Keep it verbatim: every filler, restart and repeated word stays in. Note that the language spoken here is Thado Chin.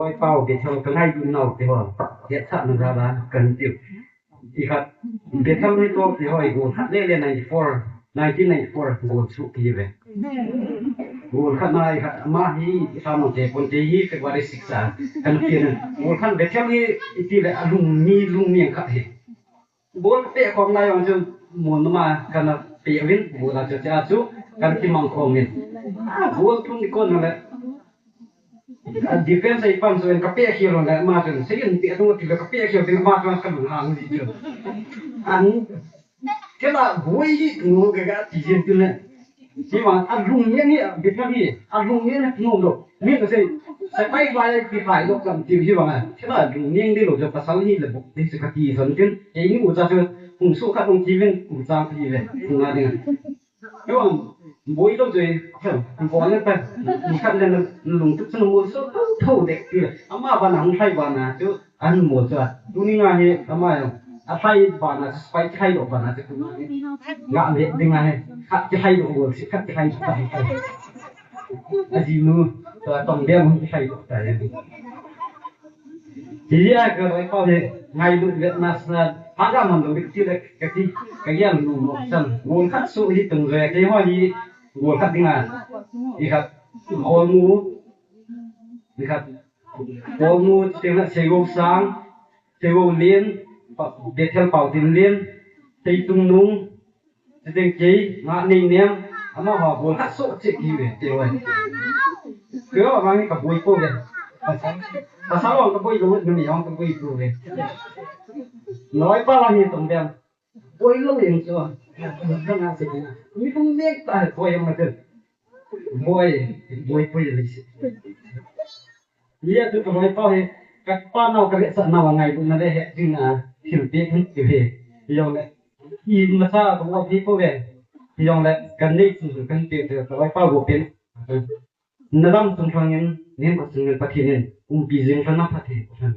Loipau Bethel ka ngailut nau te ho. Hetsahna jal a kan tiu. Ikhat Bethel ni to te ho i gol khat le le ninety-four, nineteen ninety-four gol suh ki ve. Gol khat na ikhat ama hi i sa nong te pon te hi February six a kan pi na. Gol khat Bethel hi i ti le a lung ni lung ni khat hi. Ball pe khom lai jong chu mun ma kan pe win ball a chu cha chu kan ki mang khom min. Ball thum ni kon le. Defense ai pan chu ka pe khel le ma chu se in pe tu ti ka pe khel ti ma chu kan hang ni chu. An ke la boi hi tu ka ga ti jin tu le. Hi vang a lung niang hi a bit na hi a lung niang hi nom lo. Mi ka sei, sepai vai ki phai lo kam ti hi vang a. Hi la lung niang di lo jo pasal hi le buk ti se ka ti son tin. Ei ni u cha chu hung su khat hung ti vin u cha ti ve. Hung na ding. Hi vang boi lo jo. Bol le ta. Ni khat le lung tu chu mo so tho de ti. Ama ba na hung phai ba na chu. An mo chu a. Tuni nga hi ama jong. A hlai bana chu, pai hlai doh bana chu. Nga le ding a hi. Khat ki hlai doh bol si, khat ki hlai doh ta hi. A ji nu, to tong bia mun ki hlai doh ta hi. Hi a ka loi pau hi, ngailut vet na sa, ha ga man lo bik ti le ka ti, ka gian nu mo san. Gol khat su hi tung re, ke ho hi, gol khat ding a. I khat, gol mu. I khat, Paul nu, chuteng le Seigo Sang, Seigo Lin, Pa-, Bethel Pau Tin Lin, Teitung Nung, chuteng kei, Nga Nei Nem, amaho bol khat soh cheh kihi uve, te hoi. Kei ho vang hi ka boi pouve. Pasal, pasal ho ka boi lou, numei ho ka boi pouve. Loipa vang hi tong bem. Boi lou jeng chu. Kana se na. Mi hung nek ta boi jeng ma te. Boi, boi poi le se. Lia tu ka loi pau hi. Ka pa nau ka le sa nau ngailut na le he ding a. Thil pe kan ti he. Jong le. I ma sa ka wa pi ko ve. Jong le kan nei chu kan pe te ka loi pau go pen. Na lam tung thang in, nin ko sung in Pathen in, umpi jing thang na Pathen ko thang.